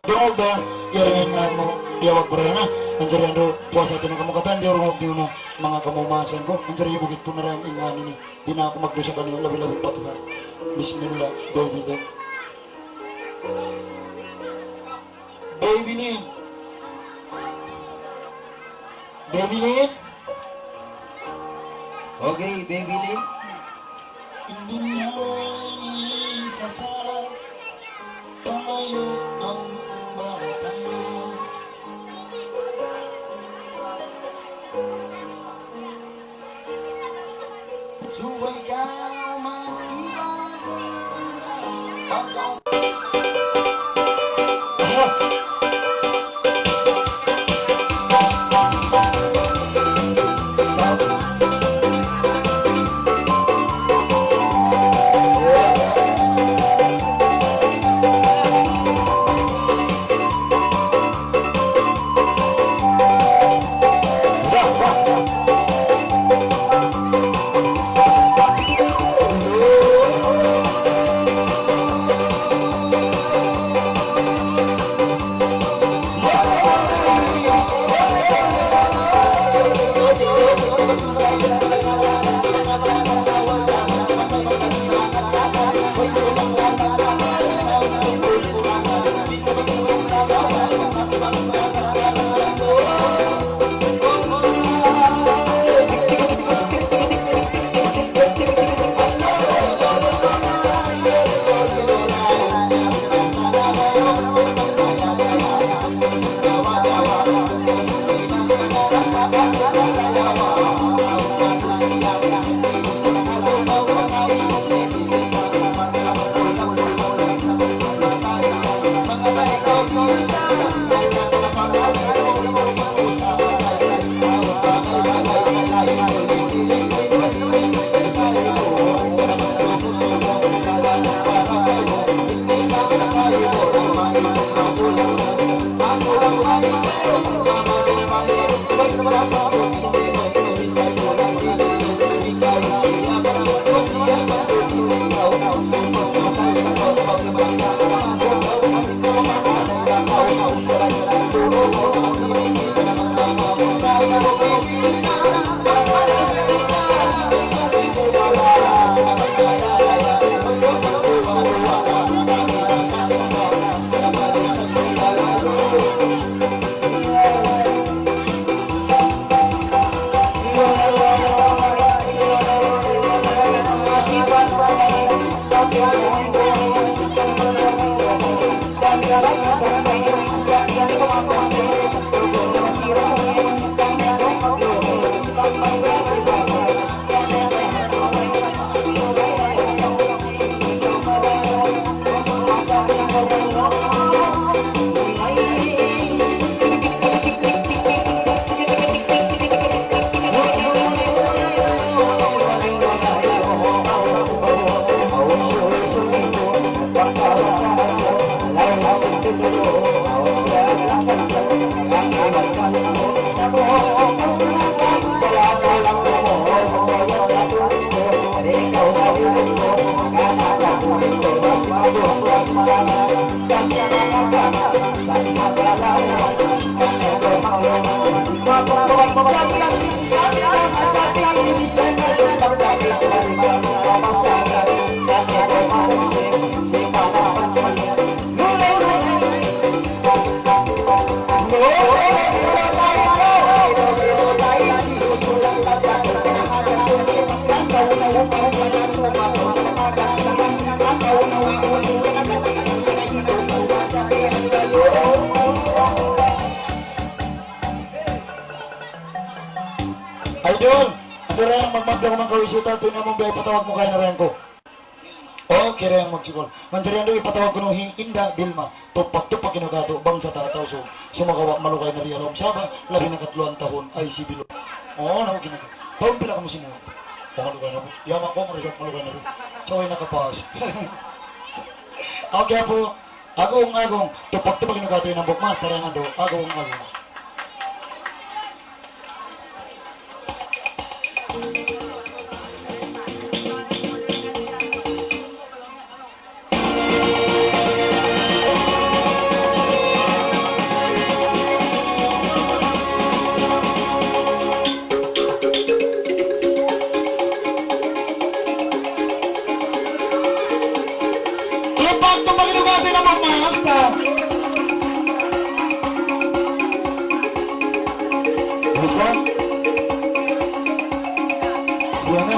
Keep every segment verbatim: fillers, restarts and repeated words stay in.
Dungug da, yari na in ngan mu, tiyawag ku da yan, ha. Manjari andu', puasa ta na kamu katan, di' urungug niyu na, manga kamumaasan ku, manjari bukit ku na ra in ngan ini, di' na aku magdusa kaniyu, labi-labi pa Tuhan. Bismillah, baby, eh. Baby ni. Baby Lin. Okay, Baby Lin. Hindi na ini sasa pamayo ang bata. Subay kaw mag-ibadah. Pagka Idol, atu ra yan, magmabda ku man kaw isita, atu na mung biya' ipatawag mu kay na ra yan ku. Okay ra yan, magsikul. Manjari yan du, ipatawag kunu' hi Inda Vilma. Tupak-tupak in katu', bangsa ta Tausug. Sumagawa' malugay na di ha lawm Sabah, labi na katluan tahun, ay si Bilo. Oo, na, okay na. Tahun pila kamu simuha? O, malugay na bu. Yama ku, malugay, malugay na bu. Sa' way nakapas. Okay, apu. Agung, agung. Tupak-tupak in katu' in hambuuk master yan, adu. Agung, agung. Tupak-tupak in katu' in hambuuk master. Bisa? Siya na.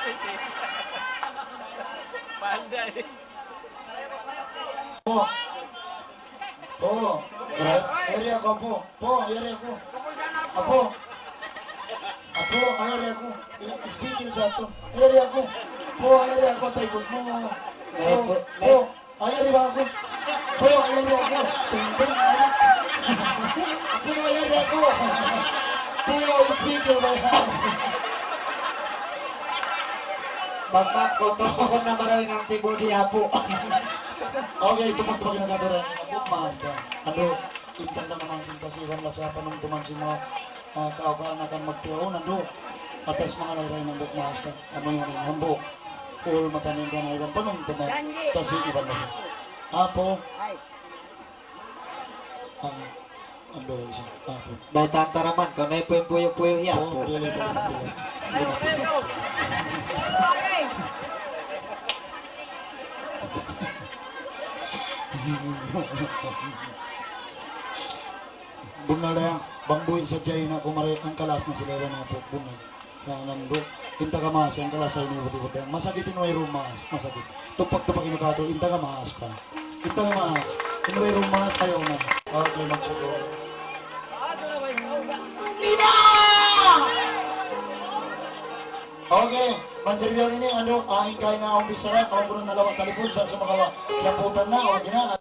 Apu. Apu. Yari aku, Apu. Apu, yari aku. Apu. Apu, yari aku. I-, speaking sa tu. Yari aku. Apu, yari aku, taikut mu. Apu. Apu. Yari ba aku? Apu, yari aku. Ting, ting, anak. Apu, yari aku. Apu, speaking ba yan? Basta, kotor pa ko na maraw in antibody, Apu. Okay, tupag-tupag in nagkatira. Apu, master. Anu, intang na naman sin kasi, iban lasa pa nung tuman sin mga, ah, kaugalan akan magtiyaw, nandu. Atas mga layray ng bukmas ka. Anu yan, in hambuuk. Ul mataning ka na iban panung tuman. Kasi iban lasa. Apu. Ah, ando siya. Apu. Daw tantaraman ka, na ipuyo-puyo, ya, Oh, Apu. Dili, dili, dili. Dili, dili. Bunnal da yan, bang buhi' sadja in aku mari, hangkalas na sila iban aku, bunnal. Sa' nandu', in taga Maas, hangkalas sa ini, buti-buti. Masakit in wayruun maas, masakit. Tupag-tupag in aku katu', in taga Maas pa. In taga Maas, in wayruun maas, ayaw na. Okay, magsukul. Ina! Okay, manjari bihaun ini, anu, ah, in kaina awn bichara, awn kunu' nalawa' talipun, sa' sumagawa' kiyaputan na, okay na.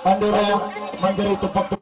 Andu' na manjari tupag-tupag.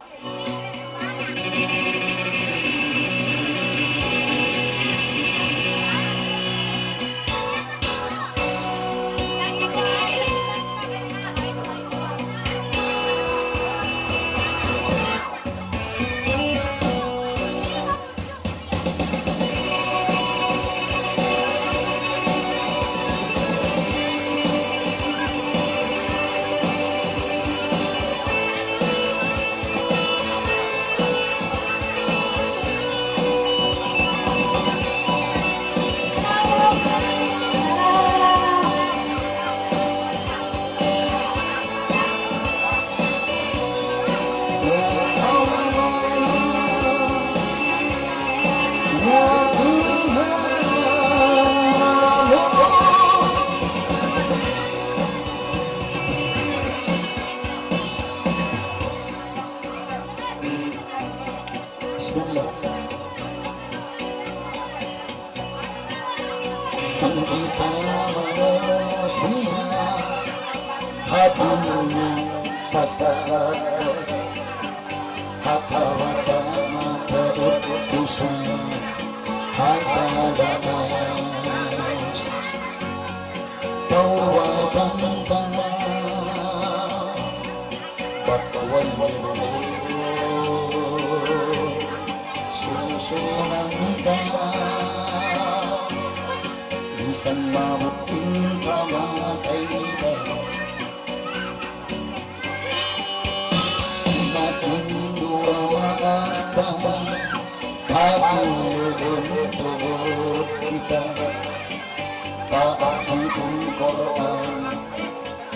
Bismillah. Bang kita manusiya', ha dunya sasat, ha kawatan mataud dusa, ha kalaas tawbatan ta. Bat way susunan ta, misan maabut in kamatay ta. Matindu' in asbab, pagtulungan kita, paajiun Qur'an,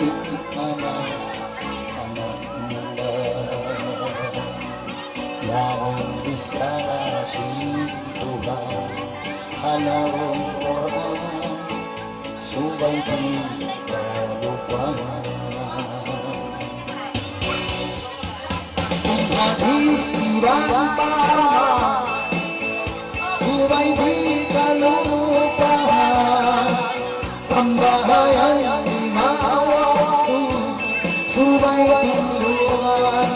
in anak, anak nila. Laung bichara sin Tuhan, ha lawm Qur'an, subay di' kalupahan. Hadis iban parman, subay di' kalupahan. Sambahayang lima waktu, subay tindugan.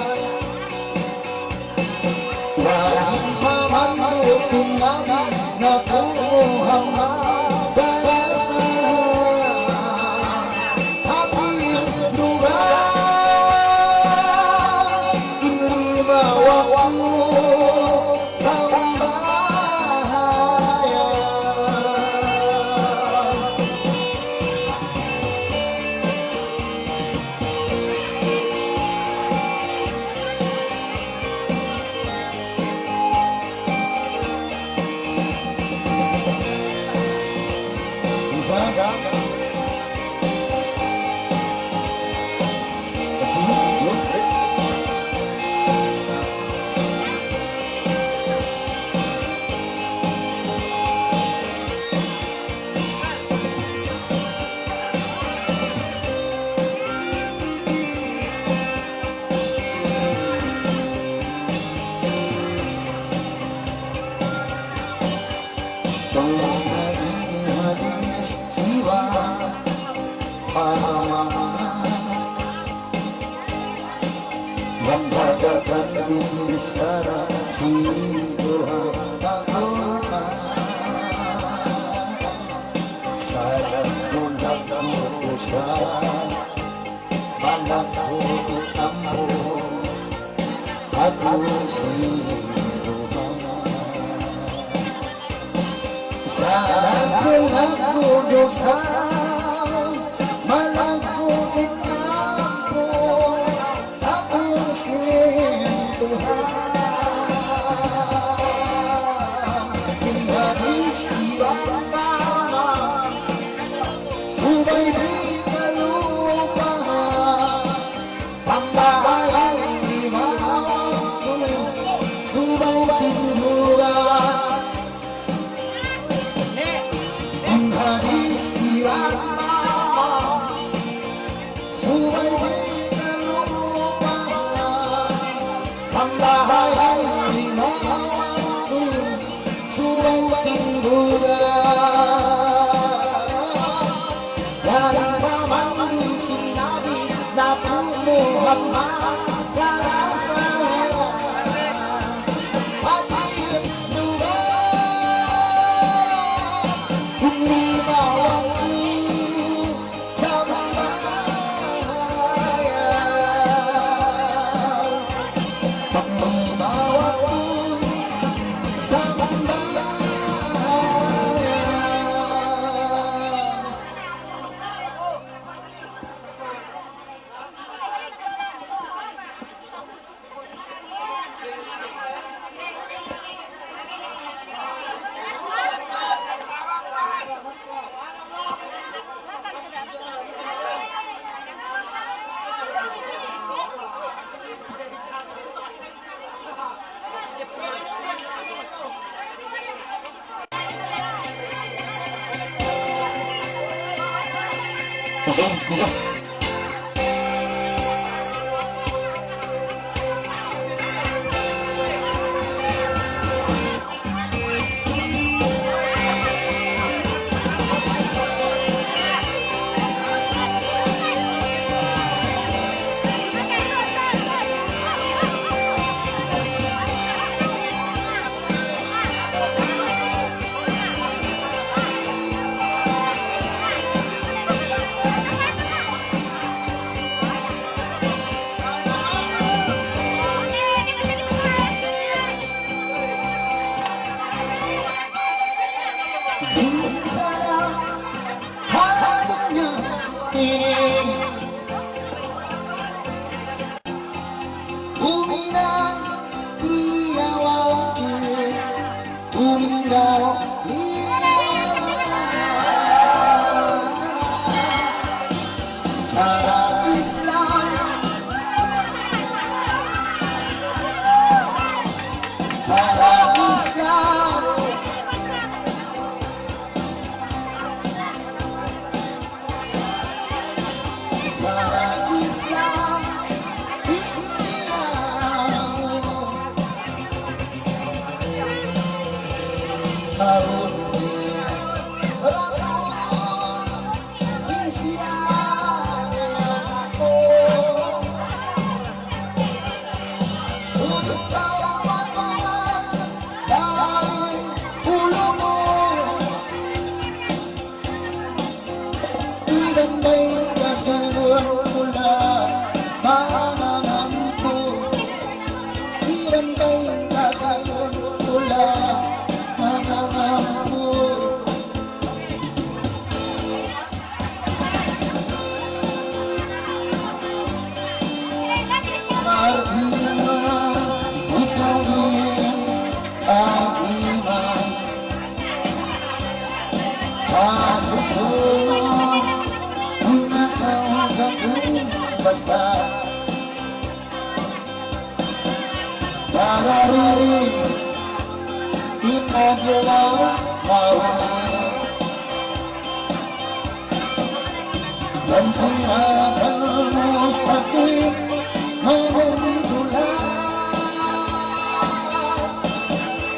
Wajib mamandu' sin Nabi natu' Muhammad balasan. Hati duga in lima waktu sambahayang. Terus lagi hadis iban parman. Mambagakan in bichara sin Tuhan Al-Qur'an. Salaggu'-laggu' dusa, malaggu' in ampun, ha adlaw sin Tuhan. Salaggu'-laggu' dusa, malaggu' in ampun, ha adlaw sin Tuhan. In hadis iban parman, subay di' kalupahan. Sambahayang lima waktu, subay tindugan. In hadis iban Muhammad, ya Rasulullah, hati dua, ini bawa kita sambahayang. Ini bawa kita sambahayang. Bisa, bisa. Bichara ha dunya ini. Bumi na iyawa' kita, tuminggaw iyawa'. Sara' Islam, sara' Islam. Sara' Islam, India. Harun Rasul, India. Sujud kawawan-kawan, daun ulumu. Iban bay kasagun mula mangangampu. Iban bay kasagun mula mangangampu. Beriman, ikaw in ang iman. Kasusunod, di na ka gagawin basta. Pagari, in adlaw mauli. Bang siratal mustaqim mamuntulan.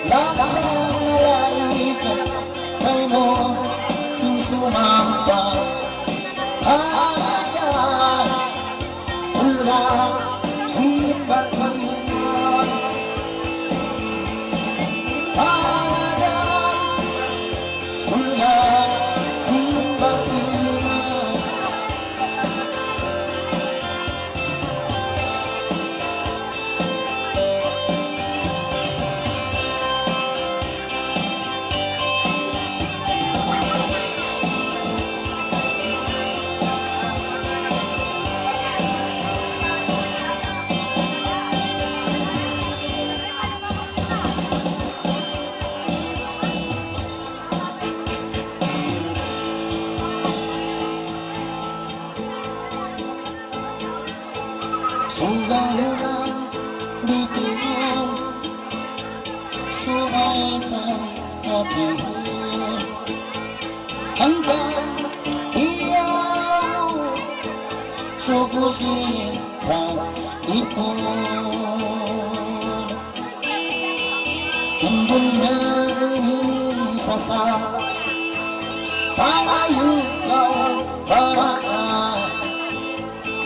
Laung sin malaikat, kaymu in sumampa. Ada sulat sin beriman. Ada sulat sin beriman. Sudah hilang di dunia, subay ka hati-hati. Hangkan hiyaw, suku sin kaipun. In dunya ini sasa, pangayukaw baraka,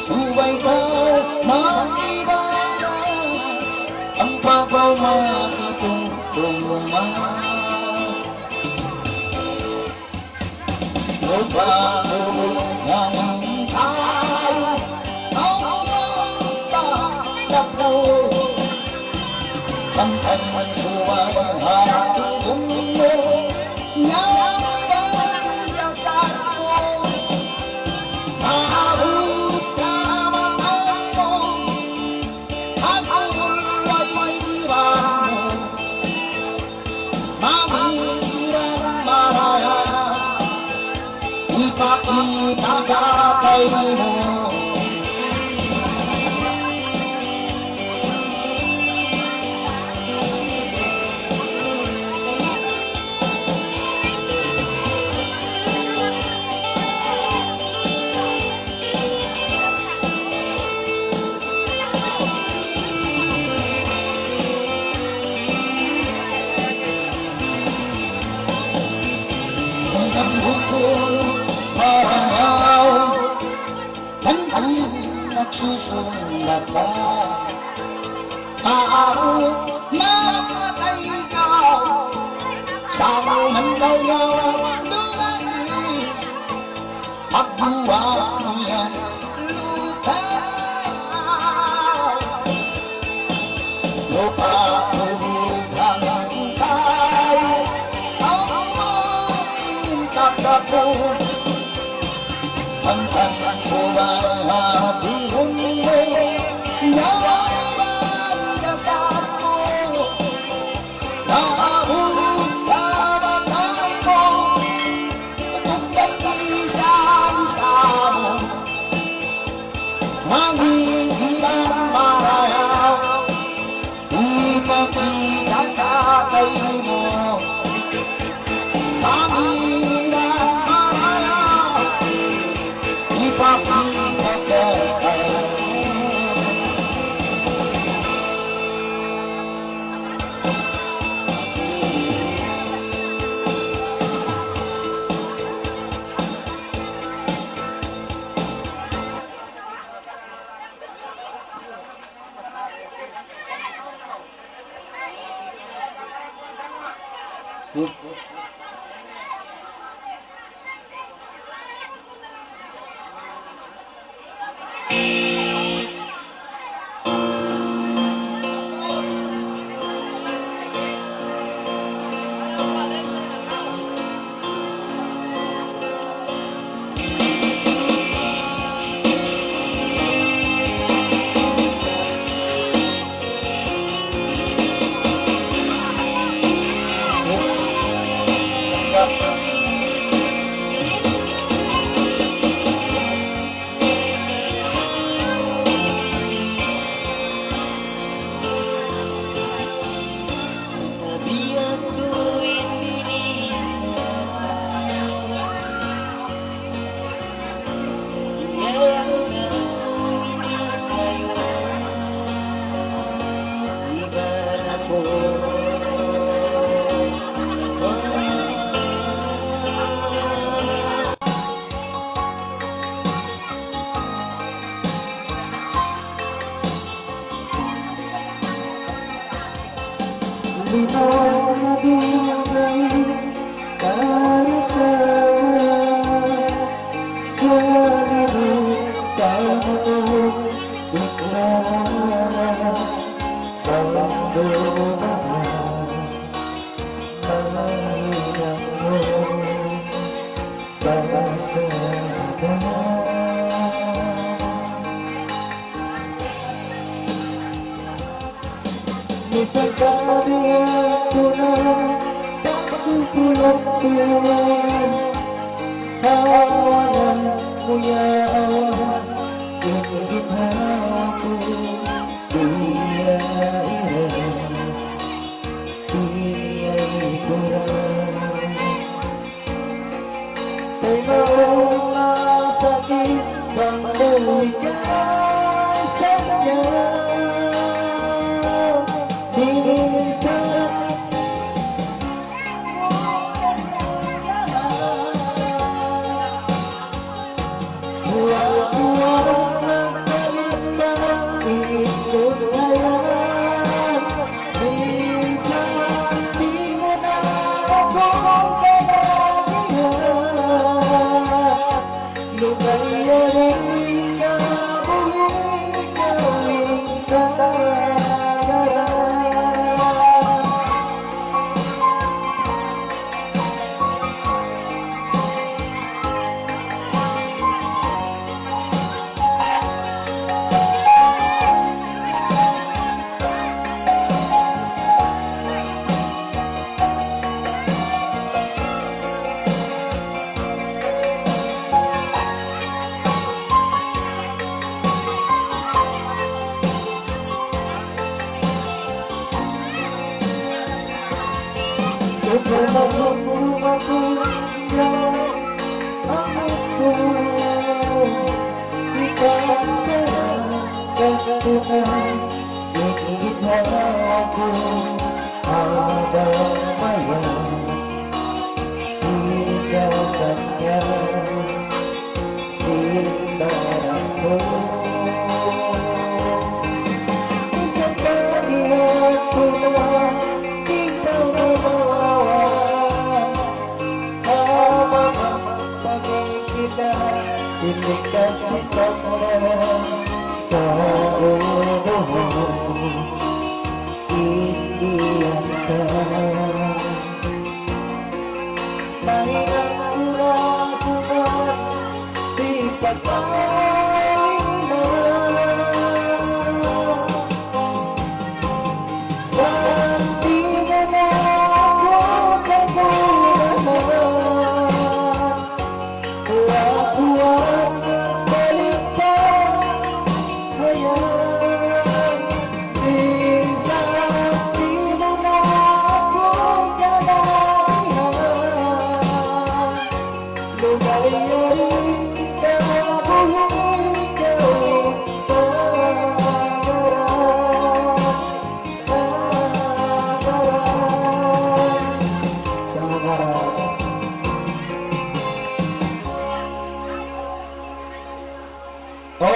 subay ka Mangibana ang pagkauma itong tuma. Lupa ko ng tao, ang mga tapo. Ang pagsuway hati mo, yan ang jasad ko. Maabot ka matay mo, at ulay iban mo. Mangiran maraya, ipakita ka kaymu. Hanggang bukul parang araw, tanting nagsusumbata. Tao, mamatay ka, sa' man daw yawa dumaing. Pagduwa mu yan lupa. Lupa, tubig, hangin, tao, awn in kakapun. Hangkan subay ha bihun mu, yawa iban jasad mu. Naabut kamatay mu, tunggal di sa lisamu. Mangihilan marayaw, ipakita ka kaymu. Mangihilan marayaw, ipakita ka kaymu. Lima na dugang karasahan sa limang taon, ikrara, pagdumaan, mahinang mo. Misan pa biya' ku na pagsusulat ku, tawanan mu ya Allah, in ginhawa ku, biya' iyan, biya' iyan. Kaymaun masakit bang mu ikaw sadja. Minsan buwak-buwak ng kalimbahan,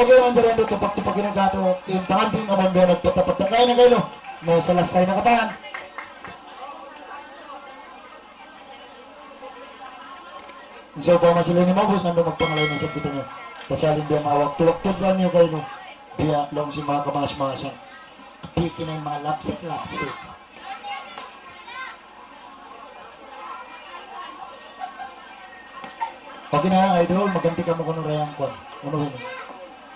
Okay, manjari yadtu tupak-tupak ini katu' in pangantin amun biya' nagpatapag tangkay na kayo. May salasay na katan. So, pa masila ini maubus, nandu magpangalain na sa kita niyo. Kasi alin biya' mawag tuwag-tuwag lang niyo kayo, no? Biya' laung sin manga kamaas-maasan. Piki na in manga lapsik-lapsik. Okay na, idol, magganti kamu kunu' rayang kwan. Unu ini?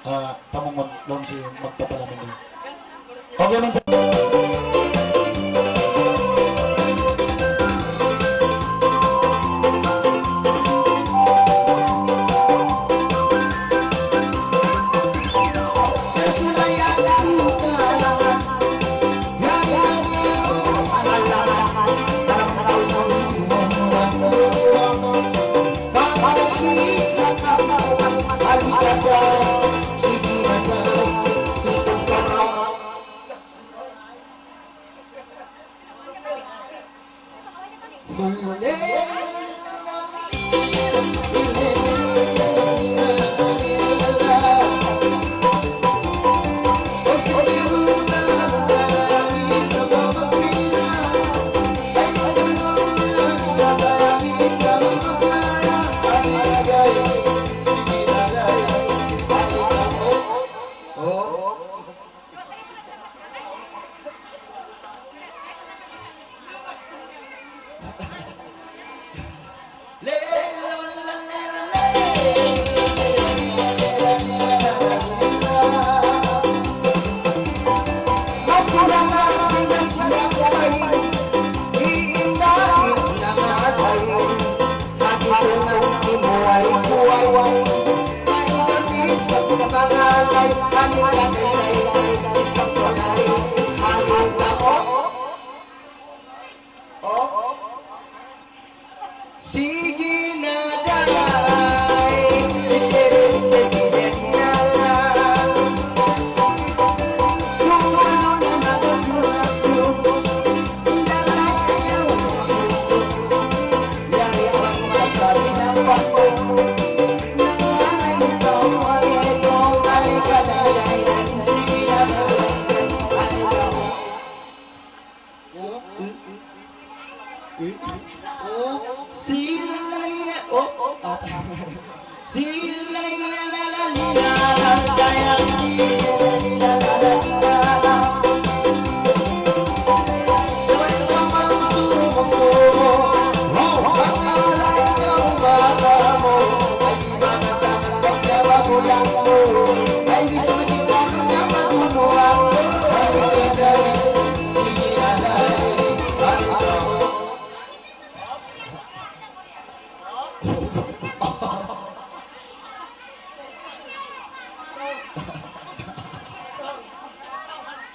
Ah, tamungun, laung sin magpapalamin niya. Okay, man.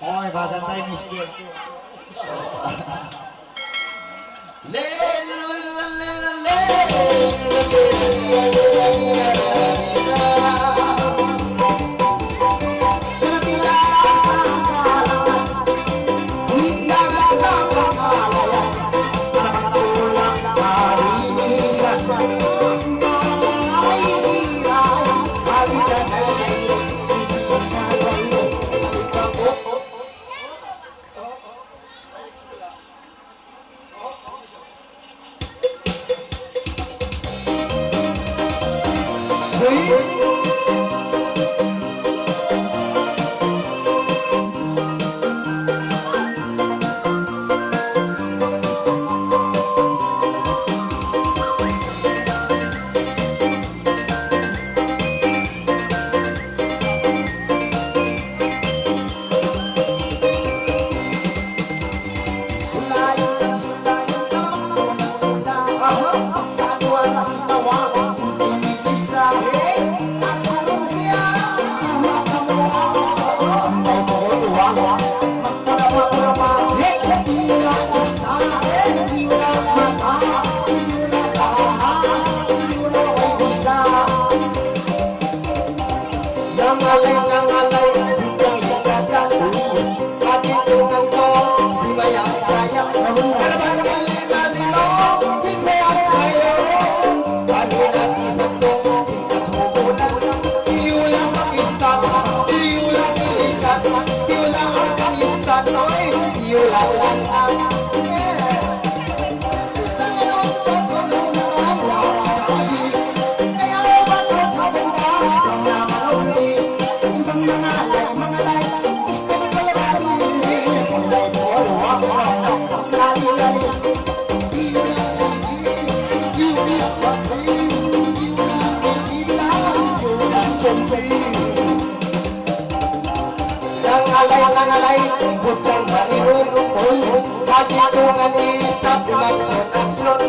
Oy, bahasa Thai miskin. Nangalay, nangalay, bukun lingkatan. Ati tukan to, simayang-sayang. Kalaban malima-lima, pisayang-sayang. Kami nag-isap to, singkas mo bulan. Tiyula Pakistan, tiyula Pilipinas, tiyula Afghanistan, oy, tiyula Lantan. Yeah. Nangalay, nangalay, bujang baliru, uy, kagitungan isab maksud-maksud.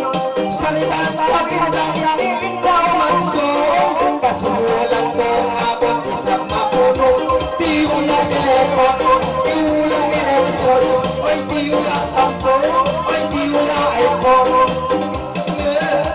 Sariban pag-inda ini ikaw maksud. Kasubulan ko nga kung isab mapunu. Tiyula Electron, tiyula Ericsson, uy, tiyula Samsung, uy, tiyula iPhone. Yeah.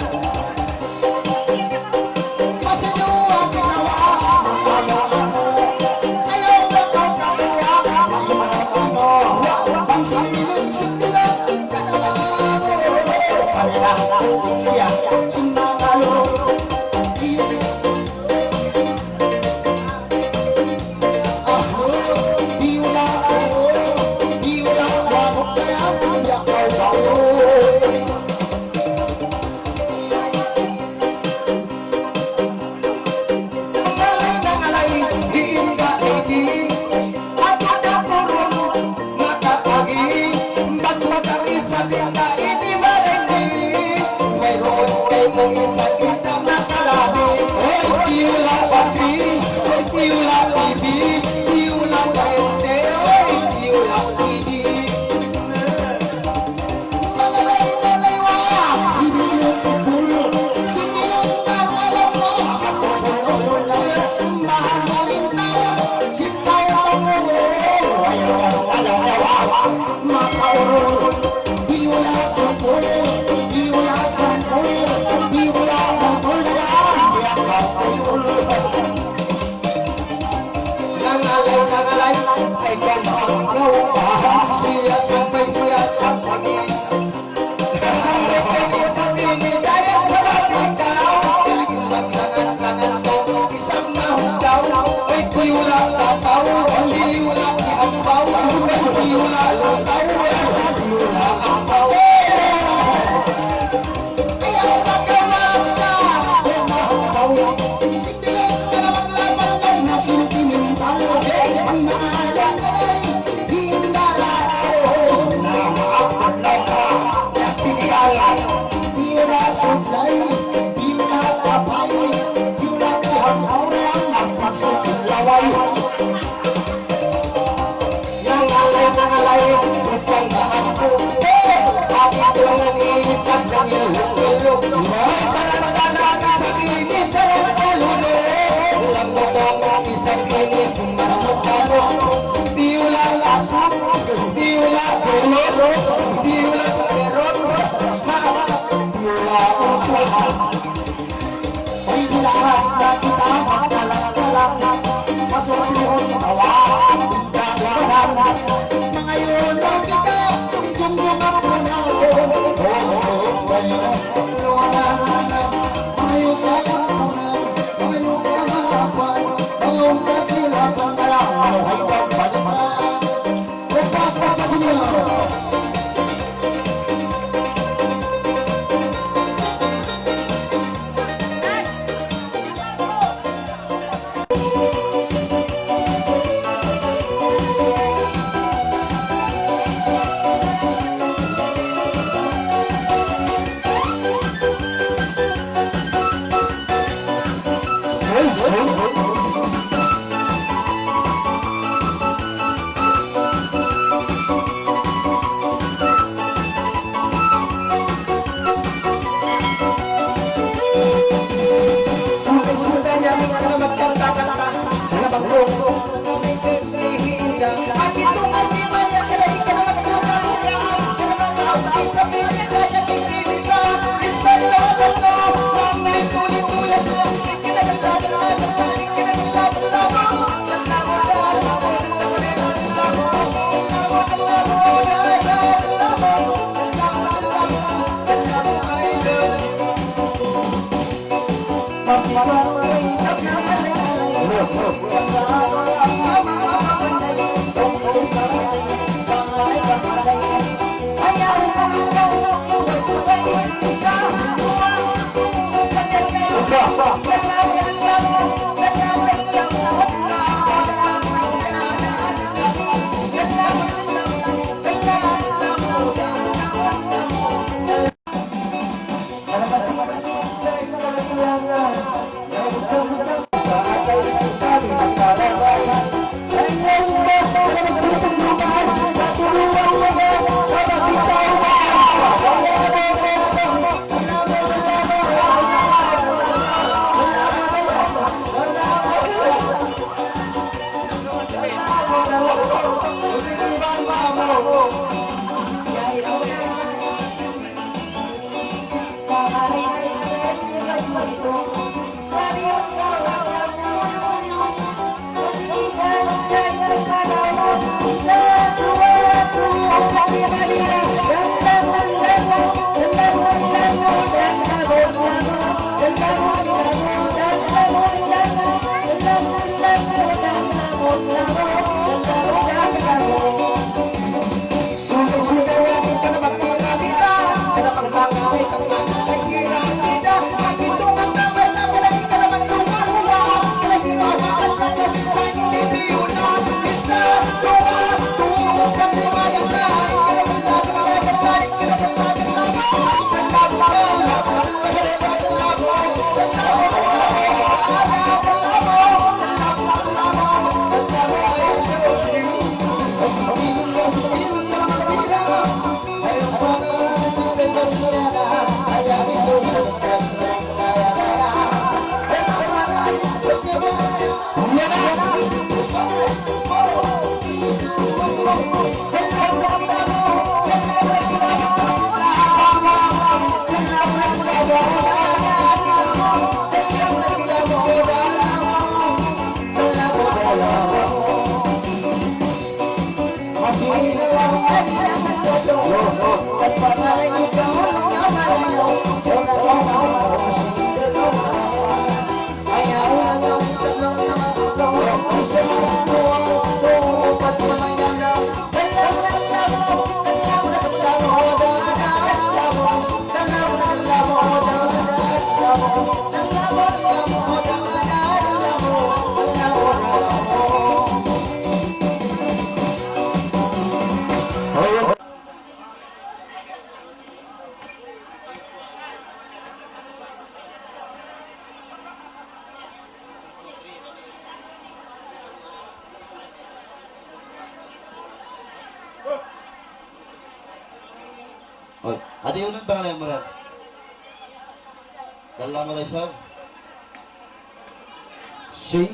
Nangalay, nangalay, ay ganda. Siya sampay, siya sampay. Nangalay, nangalay, bujang bahanku. Hey, adi tungan isab nangilung-ilung. May tanan-tanan isab ini sarang kalunod. Lamutong isab ini sin marmukano. Tiyula asu Oh, adi, unu in pangalan mu ra? Dalla mu ra isab. Sing.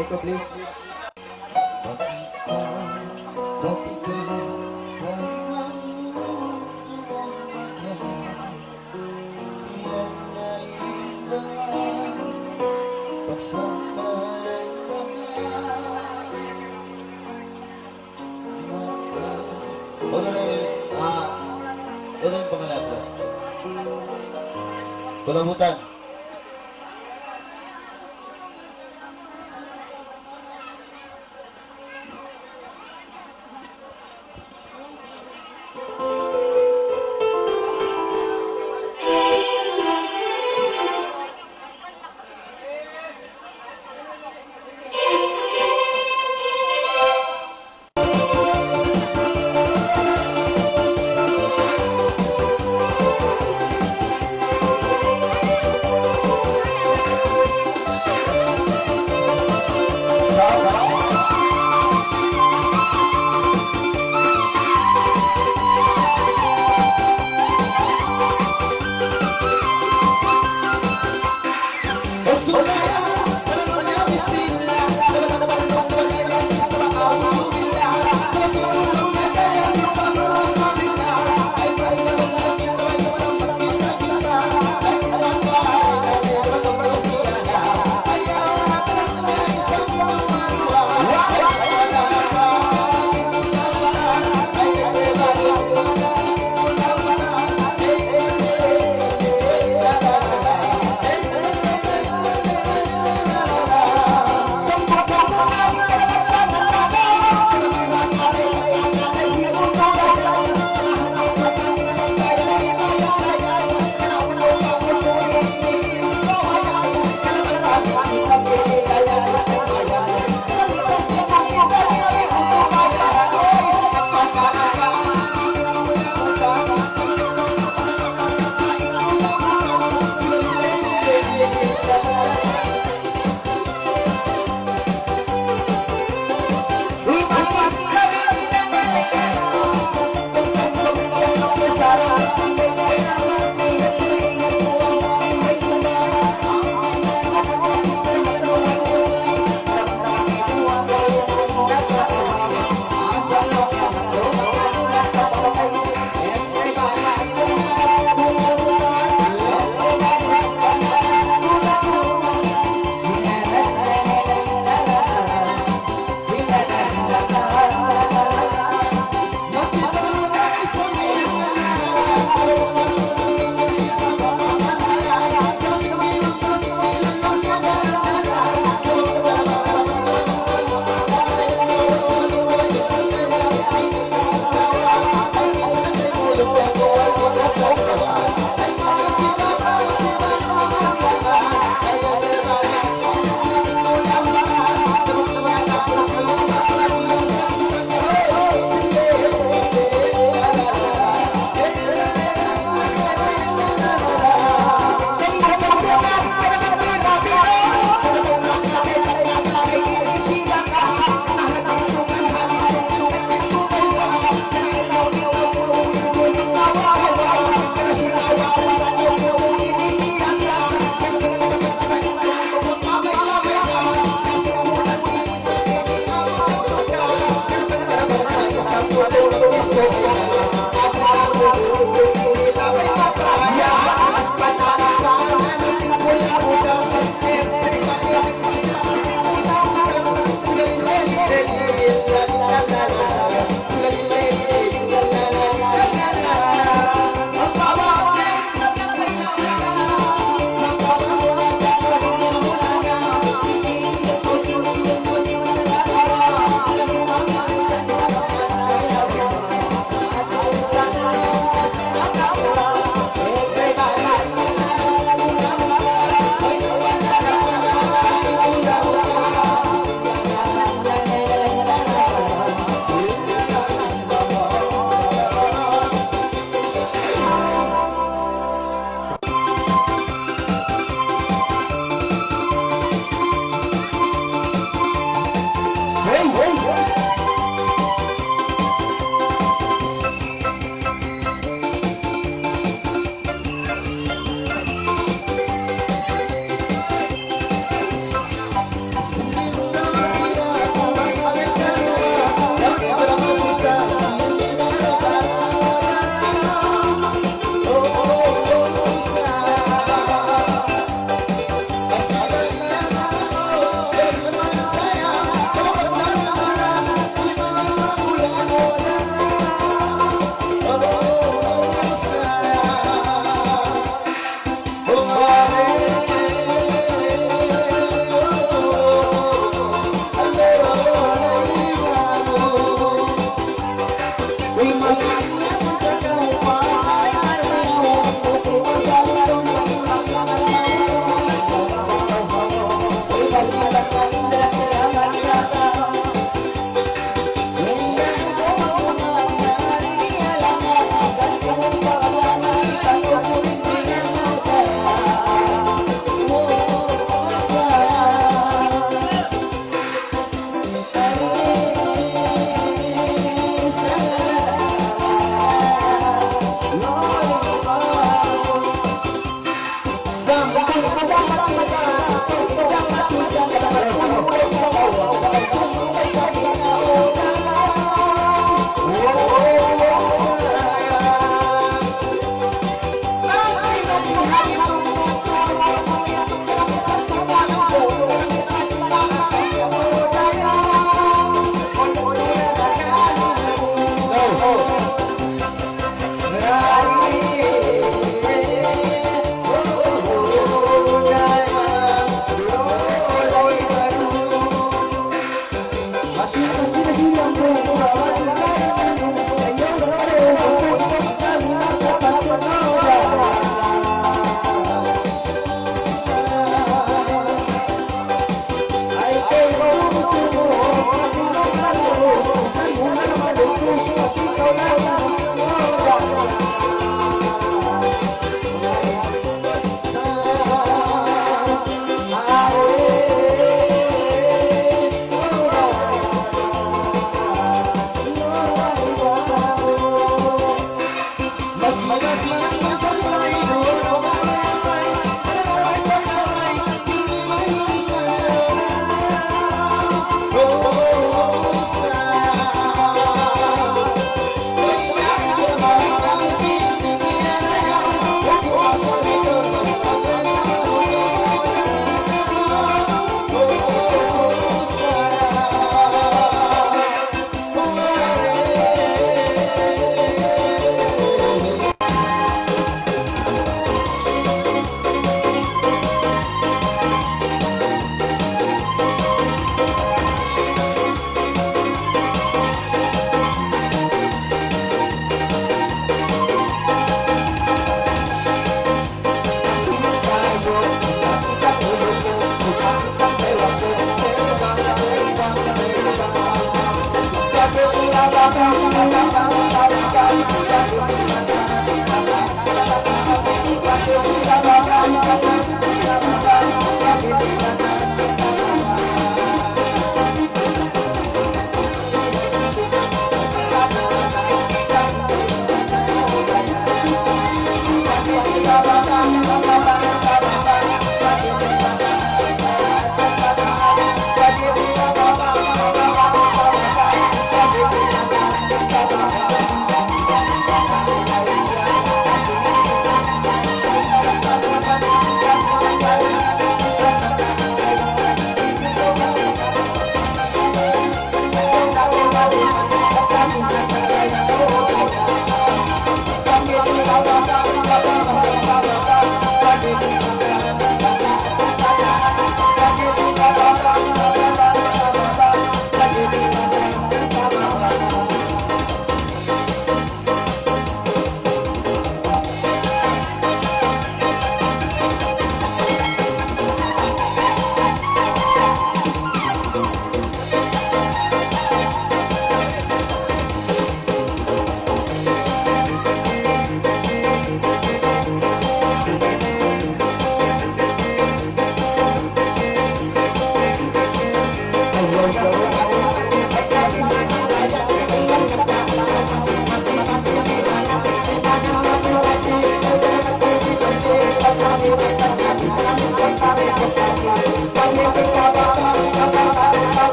Ito, please. Unu na in, ah, unu in pangalan mu? Kulabutan.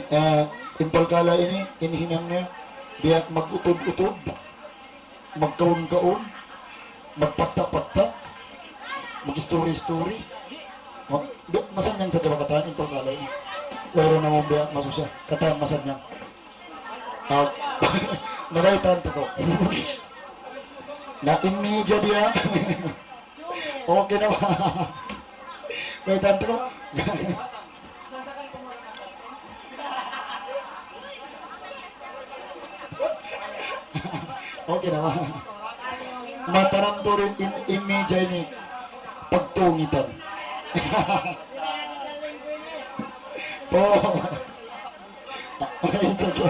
Ah, in parkala' ini, in hinang niya, biya' mag-utud-utud, magkaun-kaun, magpatta'-patta', mag-story-story. Ma-, bi-, masannyang sadja ba katan in parkala' ini? Wayruun na mawn biya' masusa, katan masannyang. Ah, nabaitan ta kaw. Na in media diya. Okay na ba? May tanto ko. Okay na ba? Mataram tuud in, in media ini pagtungitan. Oh. Ay, sige.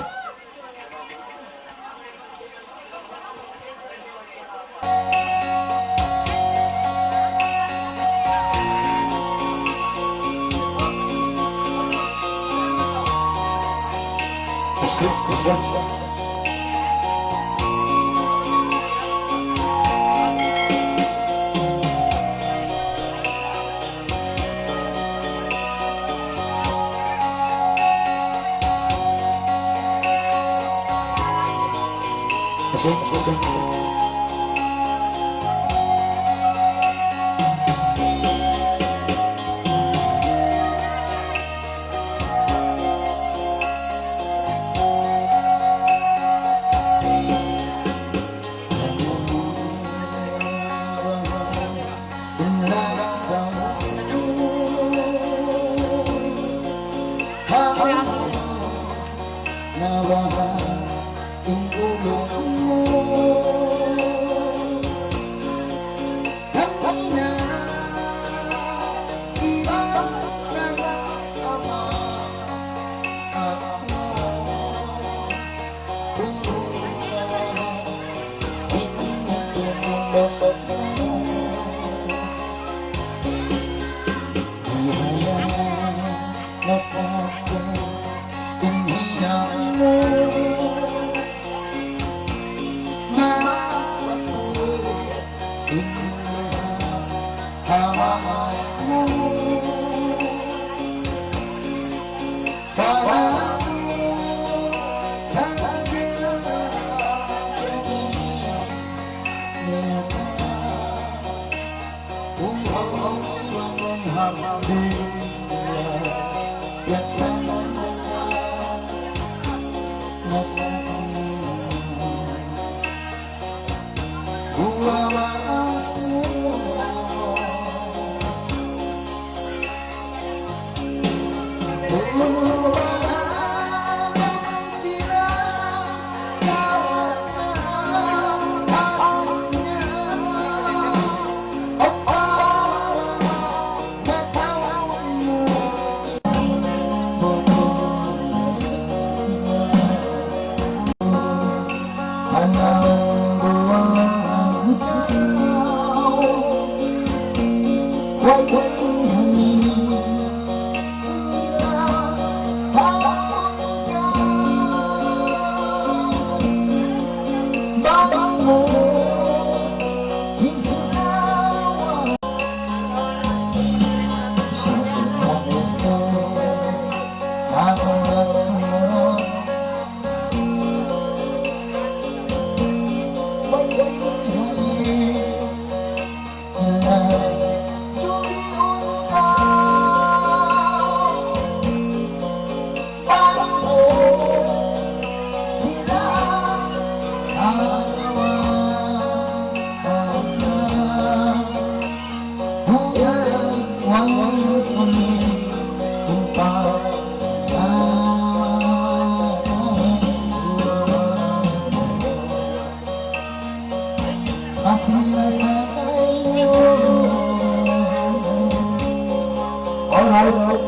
All right.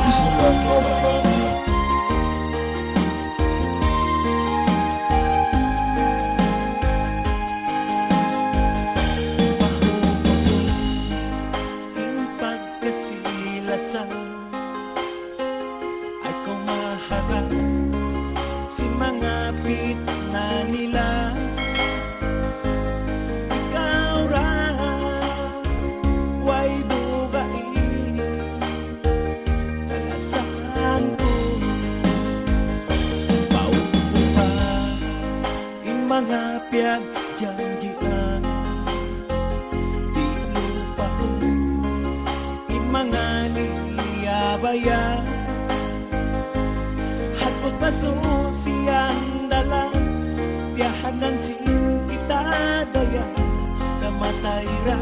Bismillahirrahmanirrahim. In pagkasi-lasa ay kumaharap sin manga pitna nila. Ikaw ra way dugaing kalasahan ku. Paupuan in manga piyagjanjian, di' lupaun in manga niyabayaan. Hangkan masusiyan dalan, tiyahanan sin kita dayahan, kamatay ra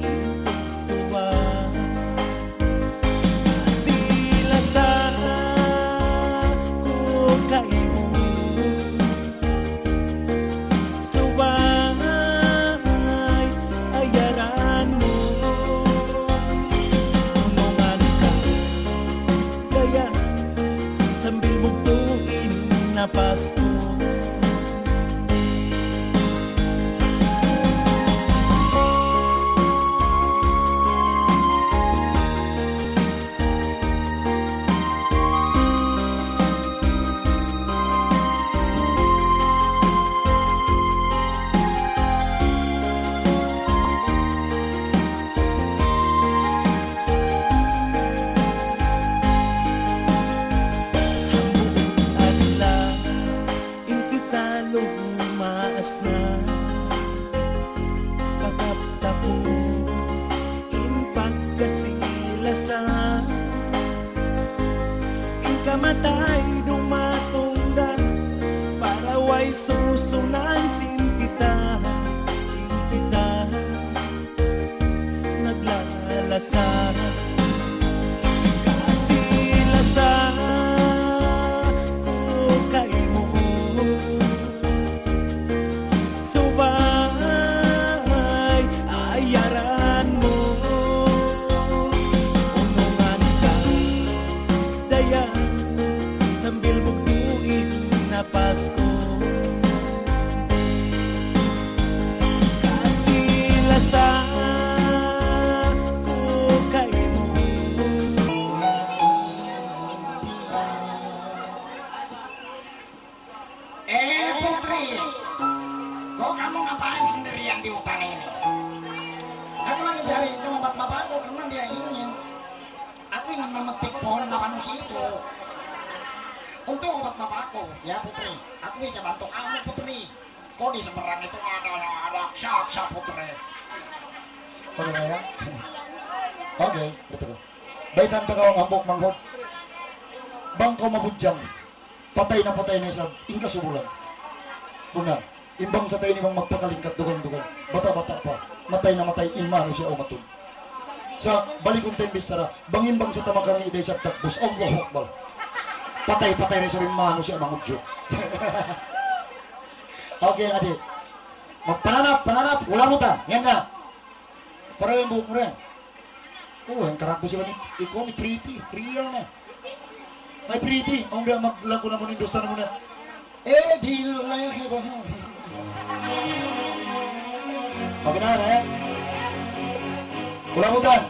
in tuwa. Sila sa ku kaymu, subay ayaran mu. Tulungan ka, dayahan, sambil bugtu' in napas ku. Hambuuk adlaw in kita lumaas na, pataptapun in pagkasi-lasa. In kamatay dumatung da, para way susunan sin kita, sin kita naglalasa. Kasi-lasa ku kaymu, subay ayaran mu. Tulungan ka, dayahan, sambil bugtu' in Pasko. Kasi-lasa ku kaymu. Eh, Putri, kau kamu ngapain sendirian di hutan ini? Aku lagi cari itu obat bapakku karena dia ingin. Aku ingin memetik pohon lawanusi itu untuk obat bapakku. Ya, Putri, aku bisa bantu kamu, Putri. Kau di seberang itu ada, ada raksasa, Putri. Ano na yan? Okay, ito ko. Baytaan ta kaw hambuuk manghud. Bang kaw mabudjang, patay na patay na isab in kasubulan. Bunnal. In bangsa ta ini bang magpakalingkat dugaing-dugaing, bata'-bata' pa, matay na matay in manusiya' umatud. Sa' balikun ta in bichara, bang in bangsa ta makangī' da isab tagbus, Allahu Akbar. Patay-patay na isab in manusiya' mangudju. Okay, adi. Magpananap, pananap, kulabutan. Yan na. Para in buhuk mu yan. Oh, in karaku sila ni, ikaw ni Pretty, real na. Ay, Pretty, awn biya' maglagu na mu, Hindustan mu na. Eh, di lang yung iba. Pagkinahan, eh? Kulabutan.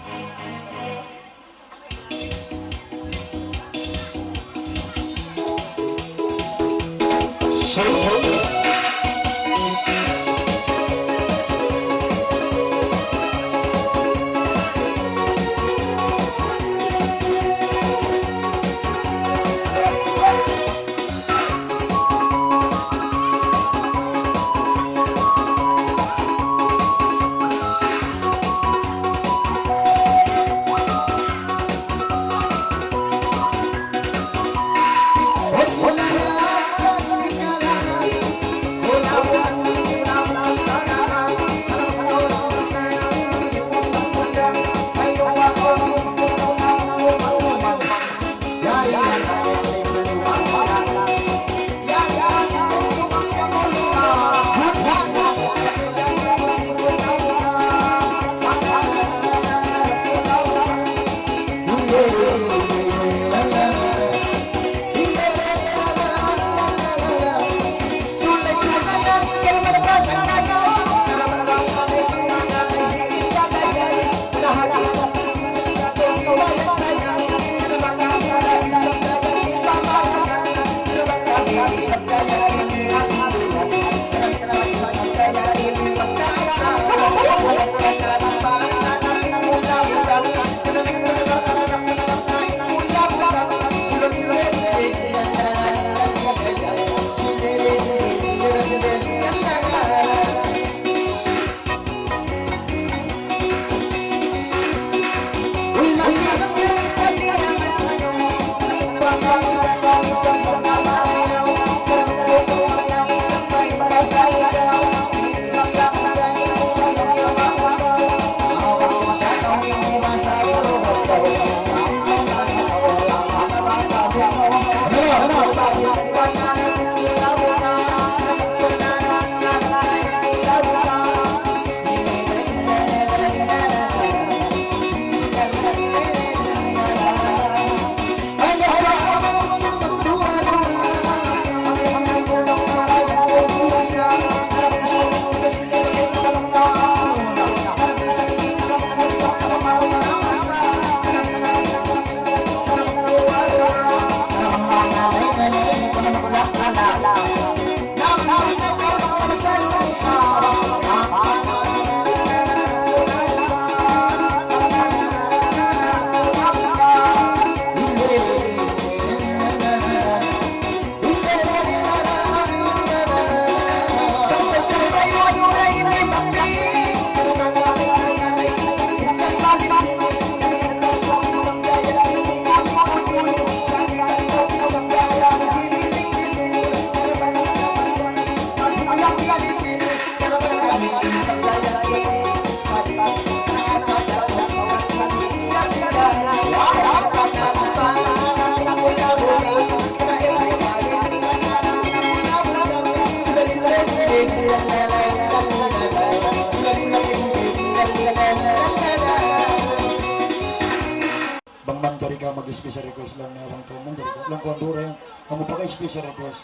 Bang manjari kaw mag-special request laung niya, bang kaw manjari kaw, laung ku, andura yan, amu pa kaw special request.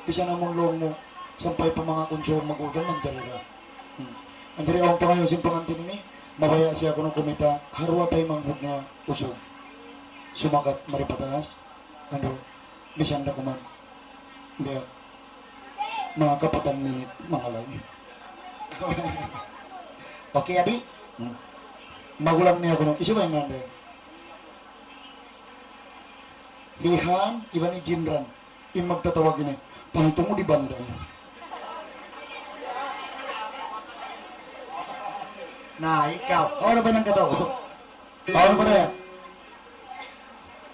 Bisan amun laung mu, sampay pa manga kunsu magulgan manjari ra. Hmm. Manjari awn pangayu' sin pangantin ini, mabaya' siya kunu' kumita', ha duwa taymanghud niya usug. Sumakat mari pataas, anu, bisan da kuman. Biya', manga kapatan minit, mangalay. Okay, adi? Hmm. Magulang niya kunu', hisiyu ba in ngan niya? Lihan, iban hi Jinran. In magtatawag ini, pangtungu' di' banda. Na, ikaw. Awn na ba in hangkatau? Awn na ba in?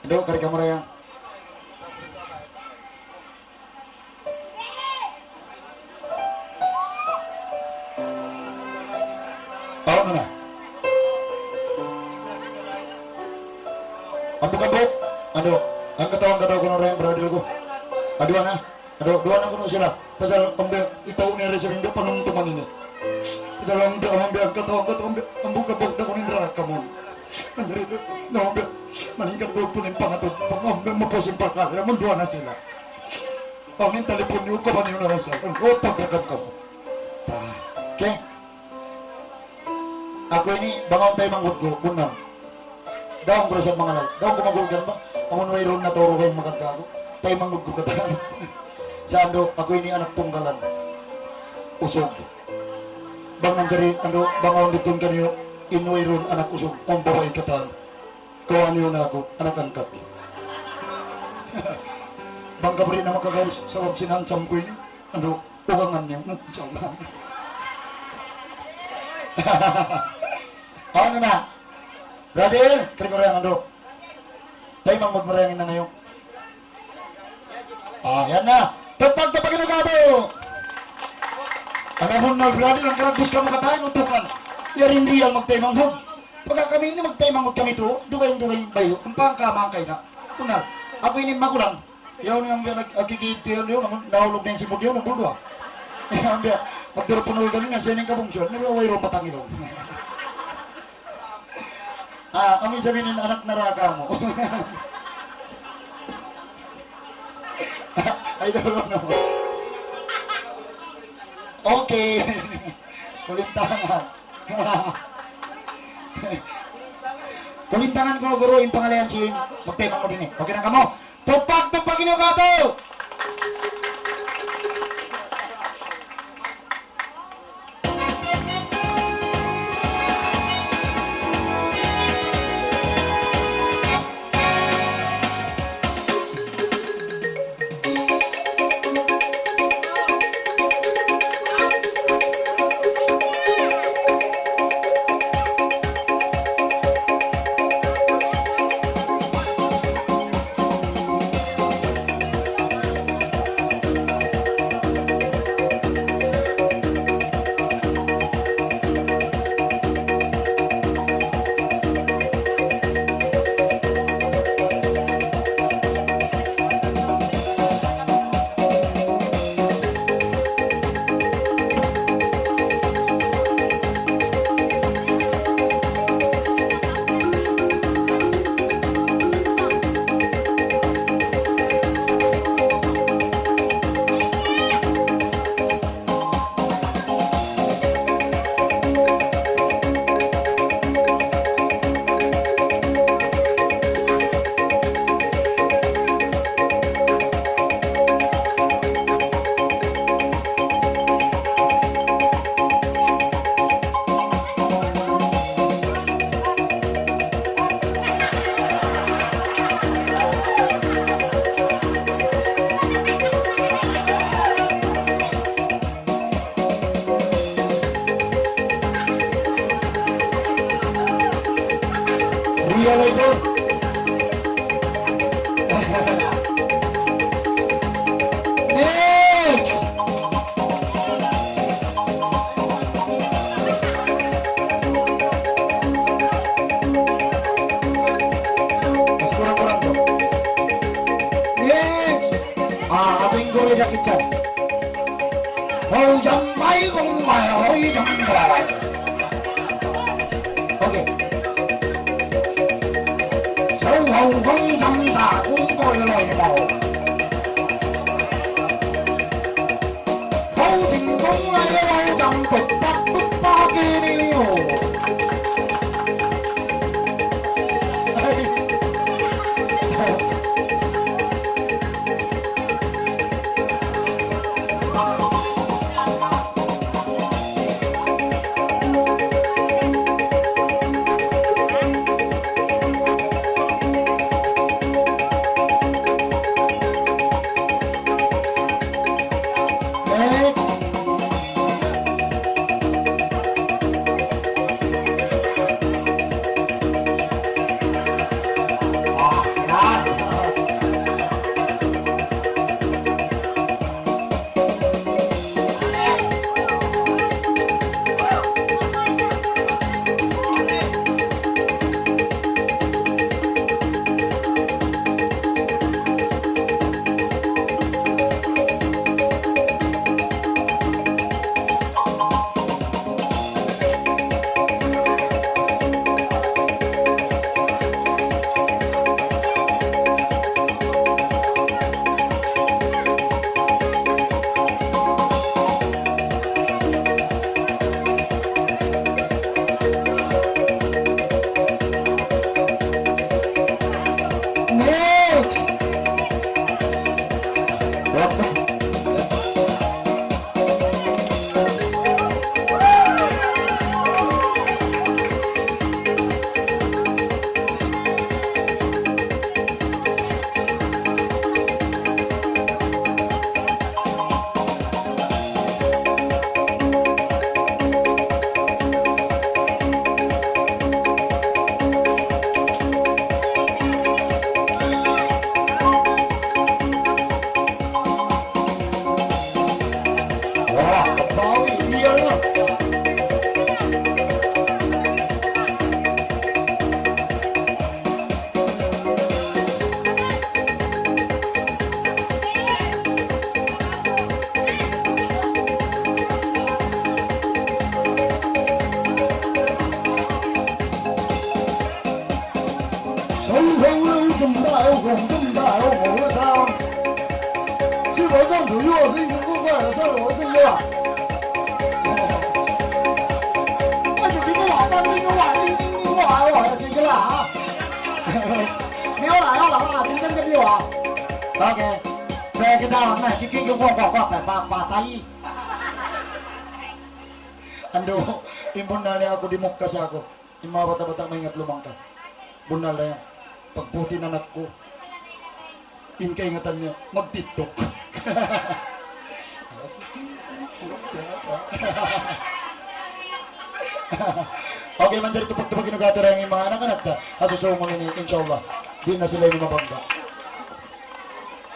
Adu, kari kamu raya. Awn na. Ambuk-ambuk. Anu, hangkatau, hangkatau kunu' ra in brother ku. Adu na. Adu, duwaa na kunu' sila. Pasal ambi, itaw ni Rizal, ambi panumtuman ini. Pasal ambi, ambi, hangkatau, hangkatau, ambi, ambuk-ambuk da kunu' in rakamun. Ambi, ambi, maningkat duwa pun in pangatud. Ambi, mapuas in pakal. Amun duwaa na sila. Awn in talipun niyu, kaban niyu na Rizal. Ambi, pagdakan kamu. Ta. Okay? Aku ini, bang awn taymanghud ku, bunnal. Daun ku da isab mangalay. Daun ku magulgan ba? Amun wayruun na tau dugaing magad kāku'. Taymanghud ku katan. Sa' andu', aku ini anak tunggalan. Usug. Bang manjari, andu', bang awn didtu kaniyu, in wayruun anak usug, awn babai katan. Kawaa niyu na aku, anak angkat. Bang kabari na makagaus, sabab sin handsome ku ini. Andu', ugangan niyu. Hmm, insya Allah. Awn na. Brother, kari kamu raya, andu'. Taymanghud mu raya in nangayu'. Ah, yan na. Tupag, tupag in ugabu. Anak bunnal, brother, hangkan na guus kamu katan, utukan. Yari in Rizal magtaymanghud. Pagka kami ini magtaymanghud kami tu, dugaing-dugaing bayu', ampang ka mangkay na. Bunnal. Aku ini magulang. Yaun in biya' nag-, nagkikita yaun, yaun, namun nahulug na in simud yaun, nabulduwa. Yaun biya', magdurupun ulgan in, siya in kabungsu, na biya' wayruun batang ilung. Ah, kami sabihin in anak naraka mu. I don't know. Okay. Kulintangan. Kulintangan ku, guru, in pangalayan sin magtaymanghud ini. Okay na kamu? Tupag, tupag in ugabu! Real ito. Next! Mas kurang-kurang tu. Next! Ah, ating guru nya kitchen. Hoy, jambay, kumbay, hoy, jambay. Okay. Saw, haw, hong, jam, ta, kung, koy, loy, mo. Sa yu hong lu zhen dai hong zhen dai hong hong le shao. Shi bo shang zu yu shi yu gu guai shao lu zhen le ba. Ai, zu yu gu wa, dan yu gu wa, yu gu wa, yu gu wa, yu gu wa, ha. Miu la, yao la, ha, jin zhen ge miu la. Okay. Pegge' da, na, chicken yu gu wa, wa, wa, pa, pa, pa, tai. Andu', in bunnal niya aku dimukkas aku. In manga bata'-bata' maingat lumangka. Bunnal da yan. Pagputi in anak ku, in kaingatan niya, mag-TikTok. Okay, manjari tupag-tupag in ugat dayn ha manga anak-anak ta. Ha susungun ini, insya Allah, di' na sila ini mabangga.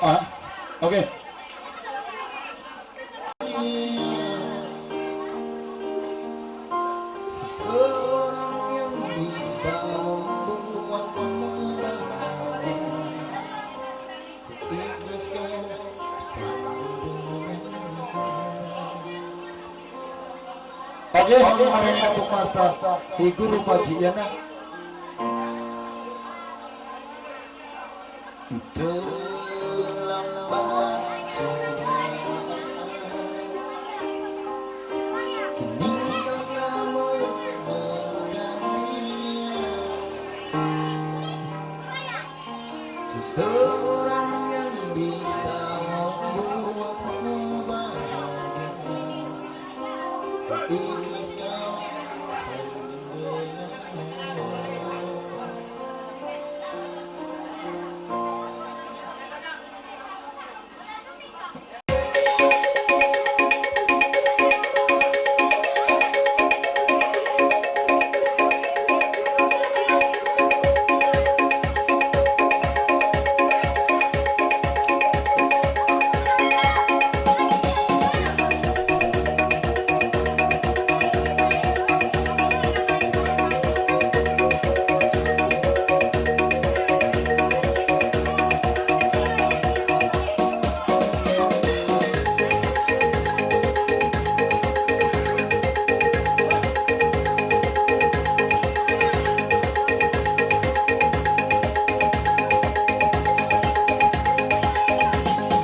Ah? Okay. Seseorang yang bisa membuatmu bahagia, ku ikhlaskan sendirian. Okay, okay, mari kita buka master. Hi Guru Paji, ya, na? Terlambat sudah. Kini kau telah melupakan dia. Seseorang yang bisa membuatku bahagia, ku ikhlaskan sendirian.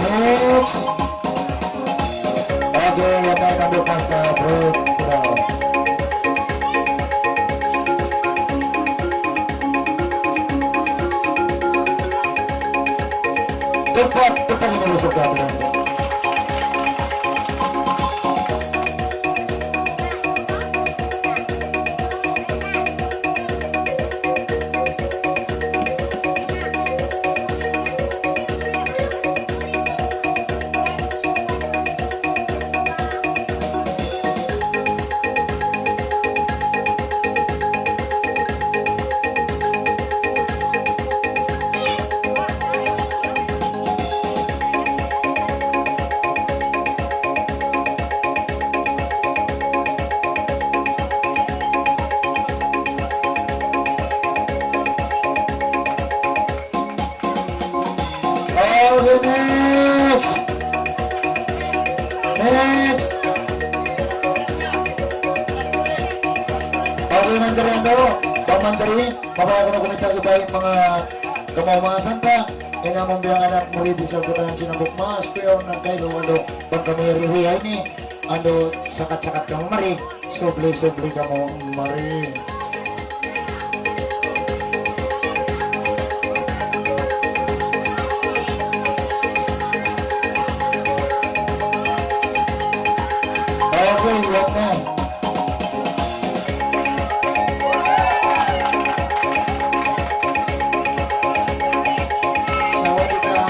Next. Okay, ya tayo, number pass na, bro. Ikaw. Tupad, tupad in lusug natu'. Okay, next. Next. Okay, manjari andu'. Bang manjari, mabaya' ku na kumita' subay manga kamaumasan ta. In amun biya' anak murid isab ku na yan sinambung maas, kuya, nagkailu, andu', bang kami ririya ini. Andu', sakat-sakat kamu mari, subli-subli kamu mari. Okay, yan na. Sawadee ka.